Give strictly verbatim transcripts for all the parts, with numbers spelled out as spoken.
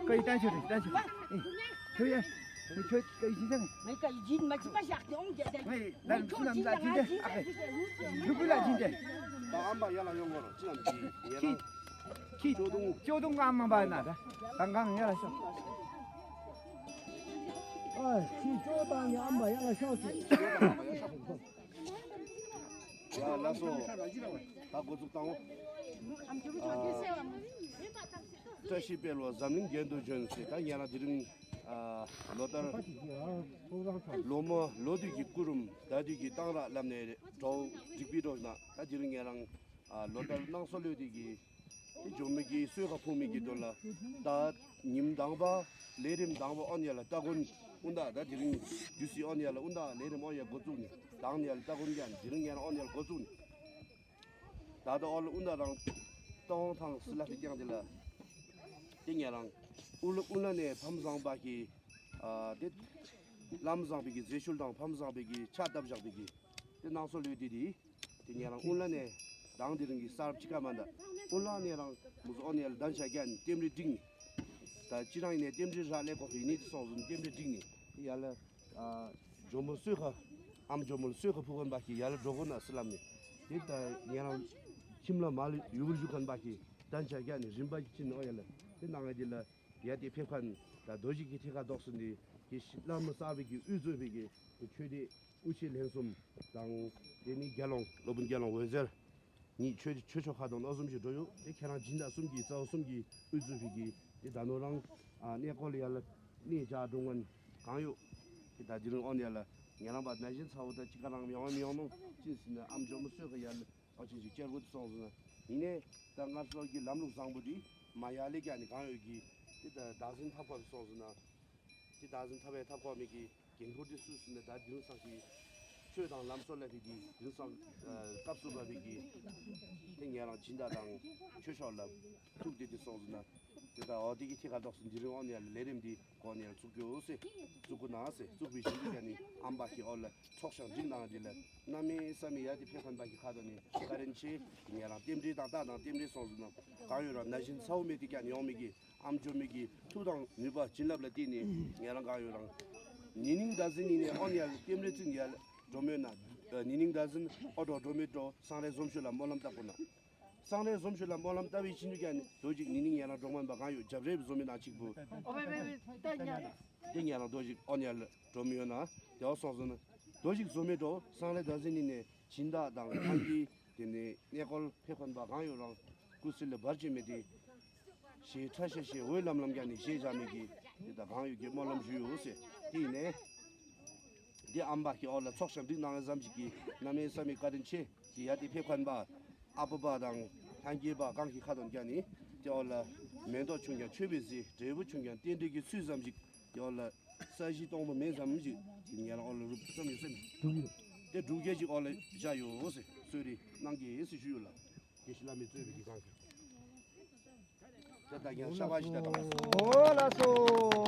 ཁྱོད་ཡི་ཏན་ཆོད་རེད། ཏན་ཆོད་རེད། ཨེ། ཁྱོད་ཡ། ཁྱོད་ཁྱོད་ཁྱོད་ཡི་ཅི་ཟེར། ངས་ཁྱོད་ཡི་ཅི་མ་ཅི་མ་བཞག་སྟེ་འོང་རྒྱ་ད། ངས་ད་ཁྱོད་ཁྱོད་ལ་ཅི་ལ་ཅི་ལ་འདྲ། ཨ་ཁེ། ལུ་གུ་ལ་ཅི་འདྲ། ད་ཨམ་པ་ཡར་ལ་ཡོང་གོ་རོ། ཅི་ལ་འདི་ཡར་ལ། ཁྱི། ཁྱི་ཅོ་དུང་། ཅོ་དུང་ཨམ་པ་ན་ད། གང་གང་ཡར་ལ་ཤོག། ཨ་ཁྱི་ཅོ་དང་ནི་ཨམ་པ་ཡར་ལ་ཤོག་ཟེར། ཡ་ལགས་སོ། ད་འགོ་འཛུགས་བཏང་འོ། ཨ་བཀྲ་ཤིས་དཔལ་ལོ་འཛམ་གླིང་རྒྱན་དུ་བྱོན་ཟེར། ད་ང་རང་དེ་རིང་ཨ་ལོ་ལྟར་ལོ་མ་ལོ་དུས་ཀྱི་སྐུ་རུམ་ཟླ་དུས་ཀྱི་གཏང་རག་ལམ་ནས་འགྲོ་འགྲིག་པའི་འགྲོ་ན། ད་དེ་རིང་ང་རང་ཨ་ལོ་ལྟར་གནང་སྲོལ་ཡོད་དེ་གི་དེ་འགྱོ་མི་གི་གསོལ་ཁ་ཕུལ་མི་གི་དོན་ལ་ད་ཉིནམ་དང་པ་ལས་རིམ་དང་པ་ཨོ་ནི་ཡ་ལ་སྟ་གོན་ཨུན་ད་ད་དེ་རིང་དུས་སི་ཨོ་ནི་ཡ་ལ་ཨུན་ད་ལས་རིམ་ཨོ་ནི་ཡ་འགོ་བཙུགས་ནི། དང་ནི་ཡ་ལ་སྟ་གོན་ཀྱང་དེ་རིང་ང་རང་ཨོ་ནི་ཡ་ལ་འགོ་བཙུགས་ནི། ད་ད་ཨོ་ལ་ཨུན་ད་རང་སྟོང་ཐང་སི་ལ་ཕི་ཀྱང་དེ་ལ་དེ་ང་རང་ཨུ་ལ་ཨུན་ལ་ནས་ཕམ་བཟང་པ་གི་ཨ་དེ་ལམ་བཟང་པའི་གི་རྫས་ཤུལ་དང་ཕམ་བཟང་པའི་གི་ཕྱག་བཏབ་བཞག་པའི་གི་དེ་གནང་སྲོལ་ཡོད་དེ་དེ། དེ་ང་རང་ཨུན་ལ་ནས་དང་དེ་རིང་གི་གསར་ཅི་ཀ་མ་ད་ཨུན་ལ་ནས་རང་མུ་ཟོ་ཨོ་ནི་ཡ་ལ་གདན་ཞུ་རྒྱ་ནི་རྟེན་འབྲེལ་འགྲིག་ནི། ད་ཅི་རང་ཡིན་ནས་རྟེན་འབྲེལ་རག་ལས་གོ་ཕི་ནི་དེ་སོང་ཟུན་རྟེན་འབྲེལ་འགྲིག་ནི། དེ་ཡ་ལ་ཨ་ཇོ་མོ་གསོལ་ཁ་ཨམ་ཇོ་མོ་ལ་གསོལ་ཁ་ཕུལ་མཁན་པ་གི་ཡ་ལ་འགྲོ་དགོ་ན་སི་ལམ་ནི། དེ་ད་ང་རང་ཁྱིམ་ལ་མ་ལ་ཡུ་གུར་བཞུགས་མཁན་པ་གི་གདན་ཞུ་རྒྱ་ནི་རིམ་པ་གི་ཅི་ནོ་ཡ་ལ་དེ་ནང་ང་དེ་ལ་ཡ་དེ་ཕེབས་མཁན་ད་རྡོ་རྗེ་གི་ཐེ་ཁ་དོག་སུ་འདི་གི་བླ་མ་གསར་པའི་གི་དབུ་གཙོས་པའི་གི་ཆོས་སྡེ་དབུ་ཆེ་ལྷན་གསུམ་དང་དེ་ནི་རྒྱལ་ཡོངས་སློབ་དཔོན་རྒྱལ་ཡོངས་འོད་ཟེར་ཉིད་ཆོས་ཆོས་ཕྱོགས་ཁ་དོན་ཨོ་གསུམ་ཞིག་འགྲོ་ཡོད། དེ་ཁྱེད་རང་སྦྱིན་བདག་གསུམ་གྱི་རྩ་བ་གསུམ་གྱི་དབུ་གཙོས་པའི་གི་དེ་ད་ནོ་རང་ཨ་གནས་སྐོར་ལ་ཡ་ལ་གནས་བཅག་འགྲོ་མཁན་གང་ཡོད། དེ་ད་དེ་རིང་ཨོ་ནི་ཡ་ལ་ང་རང་པ་ན་གཞོན་ཚ་བོ་ད་ཅི་ག་རང་ཡོང་བ་མི་ཡོང་ནོ་ཅི་ཟེར་ན་ཨམ་ཇོ་མོ་གསོལ་ཁ་ཡ་ལ་ཨོ་ཅི་ཞིག་བཅར་དགོས་སོང་ཟེར་ན། ཡིན་ནའི་ད་ང་ཚོ་གི་ལམ་ལུགས་བཟང་པོ་འདི་མ་ཡར་ལས་ཀྱང་ནི་གང་ཡོད་ཀྱི་དེ་ད་བདག་འཛིན་འཐབ་དགོས་སོང་ཟེར་ན། དེ་བདག་འཛིན་འཐབ་པའི་འཐབ་དགོས་མི་གི་འགན་ཁུར་འདི་སུ་ཟེར་ན་ད་དེང་སང་གི་ཆོས་དང་ལམ་སྲོལ་ལ་ཕི་གི་དེང་སང་ཨ་སྐབས་སུ་བབ་པའི་གི་དེ་ང་རང་སྦྱིན་བདག་དང་ཆོས་ཕྱོགས་ལ་ཐུག་སྟེ་དེ་སོང་ཟེར་ན། དེ་ད་འོ་དེ་གི་ཐད་ཁར་འདོགས་སེ་དེ་རིང་ཨོ་ནི་ཡ་ལ་ལས་རིམ་འདི་གོ་ནི་ཡ་ལ་བཙུགས་རྒྱུ་ཟེར་བཙུགས་དགོས་ན་ཟེར་བཙུགས་པའི་ཞིང་དུ་ཀྱང་ནི་ཨམ་པ་གི་ཨོ་ལ་ཚོགས་ཞིང་སྒྲིག་གནང་དེ་ལ་གནམ་མེད་ས་མེད་ཡ་དེ་ཕེབས་མཁན་པ་གི་ཁ་ཐུག་ནི་བཀའ་དྲིན་ཆེ། དེ་ང་རང་རྟེན་འབྲེལ་དང་རྟགས་དང་རྟེན་འབྲེལ་སོང་ཟེར་ན་གང་ཡོད་རང་ན་གཞོན་ཚ་བོ་མེད་དེ་ཀྱང་ནི་ཡོང་མི་གི་ཨམ་ཇོ་མོ་གི་མཐུ་དང་ནུས་པ་བྱིན་རླབས་ལ་བརྟེན་ནས་ང་རང་གང་ཡོད་རང་ནི་ནིང་ཟླ་ཟིན་ནི་ནས་ཨོ་ནི་ཡ་ལ་རྟེན་འབྲེལ་བཙུགས་ཡ་ལ་འགྲོ་མེད་ན་ནི་ནིང་ཟླ་ཟིན་ཨོ་འགྲོ་འགྲོ་མེད་འགྲོ་སང་རེ་འཛོམས་ཤུལ་ལ་སྨོན་ལམ་བཏབ་དགོས་ན། སང་རེ་འཛོམས་ཤུལ་ལ་སྨོན་ལམ་བཏབ་པའི་ཕྱིན་ཆད་ཀྱང་ནི་རྡོ་རྗེ་ནི་ནིང་ཡ་ལ་འགྲོ་མེད་པ་གང་ཡོད་རྒྱབ་རེབ་བཟོ་མི་ནང་གཅིག་པུ། ཨོ་བེ་བེ་བེ་ད་ཉ། དེ་ང་རང་རྡོ་རྗེ་ཨོ་ནི་ཡ་ལ་འགྲོ་མི་ཡོད་ན་དེ་འོ་སོང་ཟེར་ན་རྡོ་རྗེ་བཟོ་མེད་འགྲོ་སང་རེ་ཟླ་ཟིན་ནི་ནས་སྦྱིན་བདག་དང་ཐང་གི་དེ་ནས་གནས་སྐོར་ཕེབས་མཁན་པ་གང་ཡོད་རང་སྐུ་ཚེ་ལ་བར་ཆད་མེད་དེ། ཞེས་ཁྲ་ཤ་ཤེས་འོད་ལམ་ལམ་ཀྱང་ནི་ཞེས་བྱ་མི་གི་དེ་ད་གང་ཡོད་ཀྱི་སྨོན་ལམ་ཞུ་ཡོད་ཟེར། དེ་ཡིན་ནས་དེ་ཨམ་པ་གི་ཨོ་ལ་ཚོགས་ཞིང་སྒྲིག་གནང་བའི་ཙམ་ཞིག་གི་གནམ་མེད་ས་མེད་བཀའ་དྲིན་ཆེ། དེ་ཡ་དེ་ཕེབས་མཁན་པ་ཨ་པ་པ་དང་ལྷན་རྒྱས་པ་གང་གི་ཁ་ཐུག་ཀྱང་ནི་དེ་ཨོ་ལ་མེ་ཏོག་ཆུང་ཀྱང་མཆོད་པའི་རྫས། འབྲས་བུ་ཆུང་ཀྱང་རྟེན་འབྲེལ་གྱི་ཚུལ་ཙམ་ཞིག་དེ་ཨོ་ལ་ས་གཞི་སྟོང་པ་མེད་ཙམ་ཞིག་དེ་ཉེ་རང་ཨོ་ལ་རུབ་ཙམ་ཡོད་ཟེར་མི་དེ་དྲུག་བརྒྱ་ཅིག་ཨོ་ལ་བཞག་ཡོད་ཟེར་གསོལ་རས་གནང་གི་ཟེར་ཞུ་ཡོད་ལགས། དགེ་བཤེས་བླ་མའི་གཙོས་པའི་གི་གང་གི་ད་ད་ཀྱང་ཤ་བ་ཞིག་ད་གཏོང་། ཨོ་ལགས་སོ།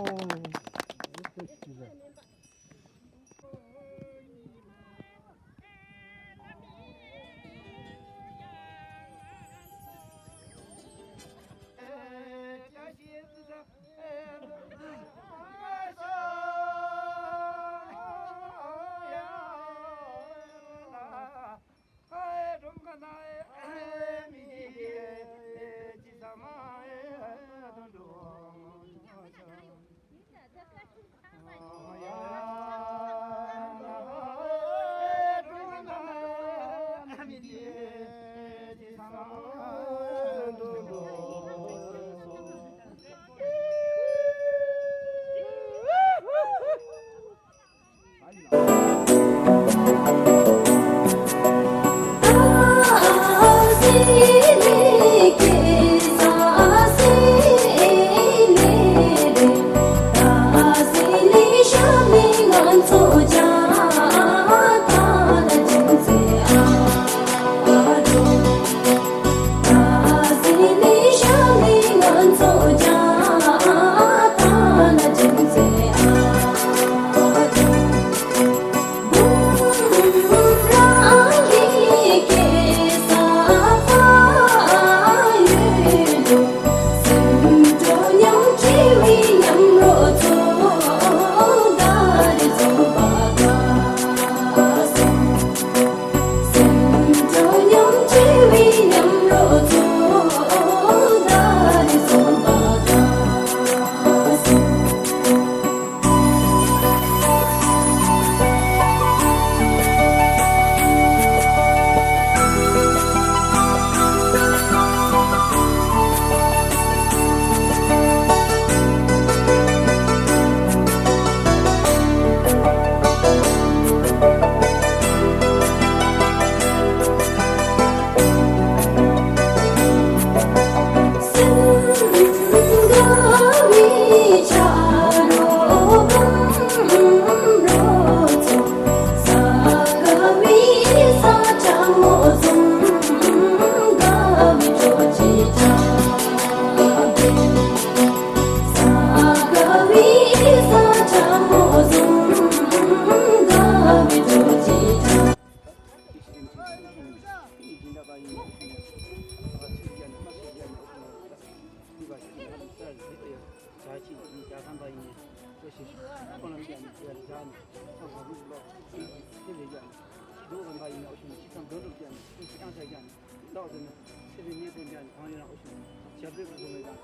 ཡང་ནི་ཤི་དོ་རང་ཁ་ཨིན་ན་ཨོ་ཤུ་ནི་ཤི་ཁམས་དོན་གྲུབ་ཀྱང་ནི་ཤི་ཁམས་ཤི་ཁམས་ཤ་ཀྱང་ནི་ལོག་ཟེར་ན་ཚེ་རིང་ནད་དུག་ཀྱང་ནི་གང་ཡིན་ན་ཨོ་ཤུ་ནི་ཞབས་འདྲེན་བཟུང་མི་དང་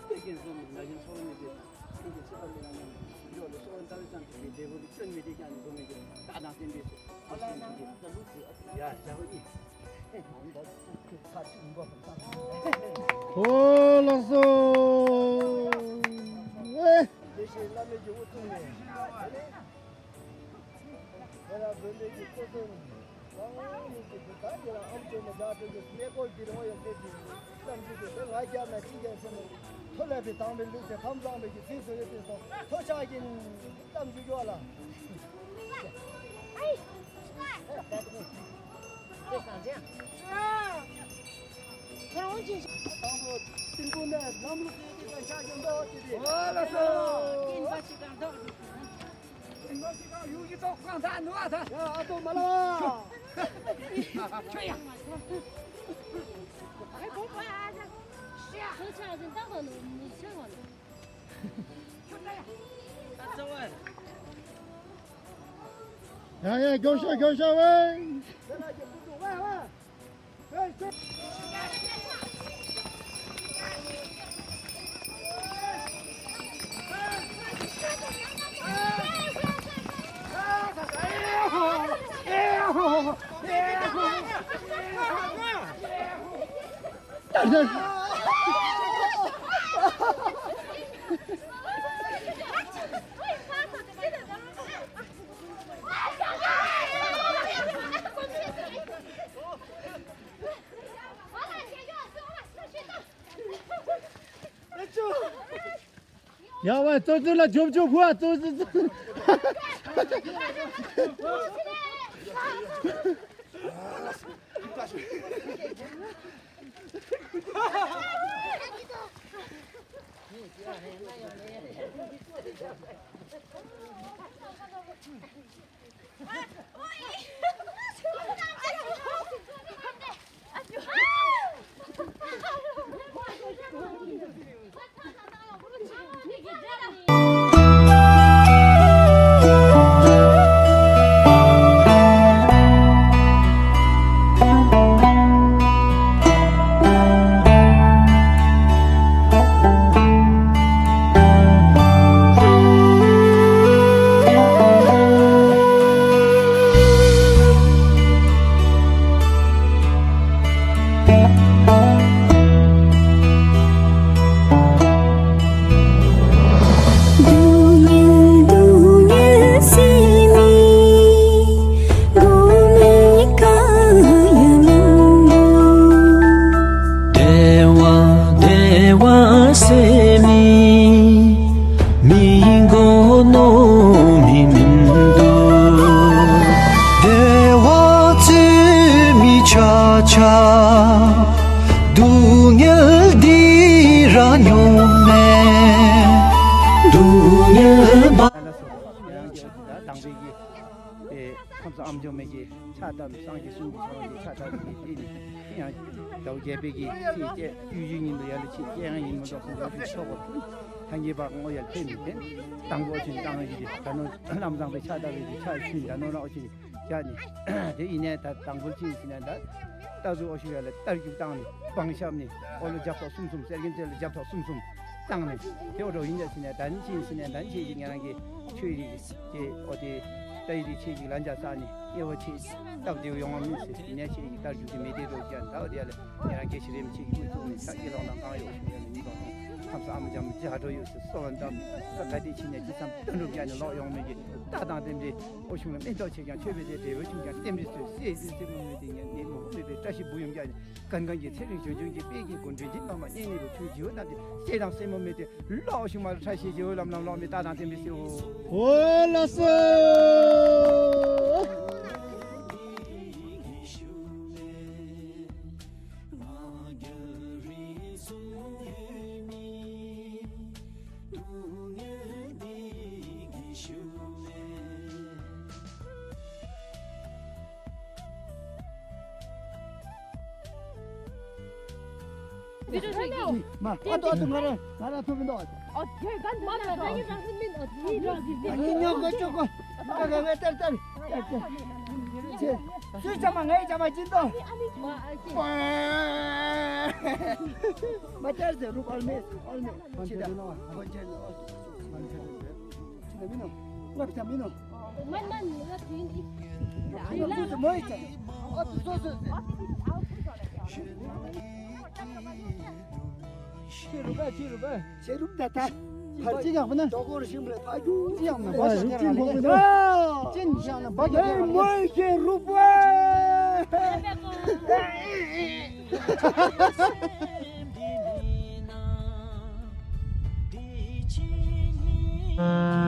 ཏེ་རྐྱེན་བཟུང་མི་ན་གཞོན་འཚོ་བ་མི་དེ་ཁྱེད་ཀྱི་ཚེ་བ་མི་ལ་ཉམས་འཇོག་ལ་སོགས་ལྟ་བུ་ཙམ་ཞིག་གི་འབྲས་བུ་ལ་སྐྱོན་མི་དེ་ཀྱང་ནི་བཟུང་མི་དེ་ད་དང་བསྟན་པའི་ཨོ་ཤུ་ནི་ཡ་ཡ་ཧོ་ཨི། ཨོ་ལགས་སོ། ཨེ། དེ་བཞིན་བླ་མའི་གི་དབུ་གཙུག་ནས། དེ་ལ་དགོན་པའི་གི་སྐུ་གསུང་ལ་དབང་ཡོད་ཀྱི་དེ་དག་གི་ལ་ཨམ་ཅོག་ནས་བདག་ཏུ་གི་གནས་སྐོར་འདིར་འོང་ཡང་དེ་གི་བསམ་གྱི་དེ་ང་རྒྱ་ན་ཅི་རྒྱ་ཟེར་ནས་ཐོ་ལ་པའི་དང་པའི་ལུགས་སེ་ཕམ་བཟང་པའི་གི་དུས་སུ་ཡོད་དེ་སོ་ཐོ་ཆག་གི་བསམ་གྱི་ཡོད་ལ། ཡ་ཡ་མགྱོགས་ཤོག་མགྱོགས་ཤོག་ཝེ། ཡ་ཝེ་ཙོ་ཙོ་ལ་ཇོབ་ཇོབ་ཕུ་ཨ་ཙོ་ཙོ་ཙོ། ད་དང་པའི་གི་ཨེ་ཁམས་སངས་ཨམ་ཅོག་མའི་གི་ཕྱག་བཏབ་སངས་རྒྱས་གསུང་གི་ཕྱག་བཏབ་ཀྱི་དེ་ནི་ཡང་ཟླཝ་བརྒྱད་པའི་གི་ཚེས་བཅད་དུས་ཀྱི་ཉིན་དུ་ཡར་ལས་ཕྱིན་སྤྱན་སྔ་ཡིན་མོ་འདོགས་སུ་འདོགས་ཤིག་ཆོག་པ་ཐང་གི་བར་ངོ་ཡར་ཕེབས་མི་དེ་དང་པོ་ཅིན་བཏང་གི་དེ་ད་ནོ་ལམ་བཟང་པའི་ཕྱག་བཏབ་པའི་གི་ཕྱག་ཕྱིན་ད་ནོ་ར་ཨོ་ཅིན་ཡ་ནི་དེ་ཡིན་ནས་ད་དང་པོ་ཅིན་ཟིན་ན་ད་ད་ཟུ་ཨོ་ཤུ་ཡ་ལ་རྟ་རྒྱུག་བཏང་ནི་བང་ཤབ་ནི་ཨོ་ལོ་རྒྱབ་ཐོག་གསུམ་གསུམ་གསེར་གྱི་རྩེ་ལ་རྒྱབ་ཐོག་གསུམ་གསུམ་བཏང་ནི་དེ་འོ་འདྲ་ཡིན་ད་ཟིན་ན་ད་ནི་ཅིན་ཟིན་ན་ད་ནི་ཅིན་ང་རང་གི་ཆོས་རིག་ཅེས་ཨོ་དེ་ལྟ་ཡི་རིག་ཆེ་ཅིག་ལ་འཇའ་ས་ནི་དབྱེ་བ་ཆེ་སྟབས་བདེ་བོ་ཡོང་བ་མིན་ཟེར་ནས་ཆེ་ཅིག་ལྟར་རྒྱུ་དེ་མི་བདེ་འགྲོ་ཀྱང་ད་འོ་དེ་ཡ་ལ་ཉེ་རང་དགེ་བཤེས་རིན་པོ་ཆེ་གི་དབུ་བཙུགས་ནས་ཕྱག་གི་ལོང་དང་གང་ཡོད་ཤུགས་ཡ་ལ་མི་གང་ཁམས་སངས་ཨ་མ་འཇམ་ཅི་ཧ་འགྲོ་ཡོད་ཟེར་གསོལ་བ་འདེབས་ས་ག་དེ་ཕྱིན་ནས་ཅི་བསམ་དོན་འགྲུབ་ཀྱང་ནི་ལོག་ཡོང་མི་གི་རྟགས་དང་རྟེན་འབྲེལ་ཨོ་ཤུང་ལ་མེ་ཏོག་ཆེ་ཀྱང་མཆོད་པའི་དེ་འབྲས་བུ་ཆུང་ཀྱང་རྟེན་འབྲེལ་ཚོས་སྲིད་སྲིད་སྲིད་མུ་མུ་དེ་ཉན་ནི་མུ་མུ་མེད་པའི་བཀྲ་ཤིས་བུ་ཡུམ་ཀྱང་ནི། གང་གང་གི་ཚེ་རིང་འབྱོན་འབྱོན་གྱི་དཔལ་གྱི་སྐུ་མགྲོན་གྱི་མ་མ་གཉེན་ཉེ་བུ་ཆུང་བྱིའུ་རྣམས་ཀྱི་སྲས་དང་སྲས་མོ་མེད་དེ་ལོག་ཤུལ་མ་ལ་ཁྲ་ཤེས་བྱིའུ་ལམ་ལམ་ལོག་མི་རྟགས་དང་བརྟན་པའི་སྲིའུ། ཨོ་ལགས་སོ། མ་ཨ་ཏོ་ཨ་ཏོ་ང་ར་ང་ར་ཐུབ་མི་འདུག་ཨ་ཏོ། ཨ་ཉི་ཉོ་གོ་ཅོ་གོ། ཨ་ག་ག་ཏར་ཏར་ཏར་ཏར། ཁྱེད་ཚུའི་བཅའ་མར་ངེའི་བཅའ་མར་བྱིན་ཏོ། མ་ཏེ་ཟེར་རུབ་ཨལ་མེ་ཨལ་མེ། ཁྱེད་ད་གོན་ཆེན་ཨོ་ཁྱེད་ད་མིན་ནོ། ང་བཅའ་མིན་ནོ། མ་ན་ང་དེ་ནི་ཨ་ལ་མོ་ཡི་ཅང་ཨོ་སོ་སོ་སོ། ཁྱེད་རུབ་པ་ཁྱེད་རུབ་པ། ཁྱེད་རུབ་ད་ད། ཕར་ཅིག་ཡང་མིན་ན། ཏོ་གོར་ཤིམ་རེ་ཕ་ཇུ་ཅིག་ཡང་མིན་ན་བ་ཤ་ཏེ་ར་ལེ། ཅིན་ཅིག་ཡང་མིན་ན་བ་ཤ་ཏེ་ར་ལེ། མོ་ཁྱེད་རུབ་པ།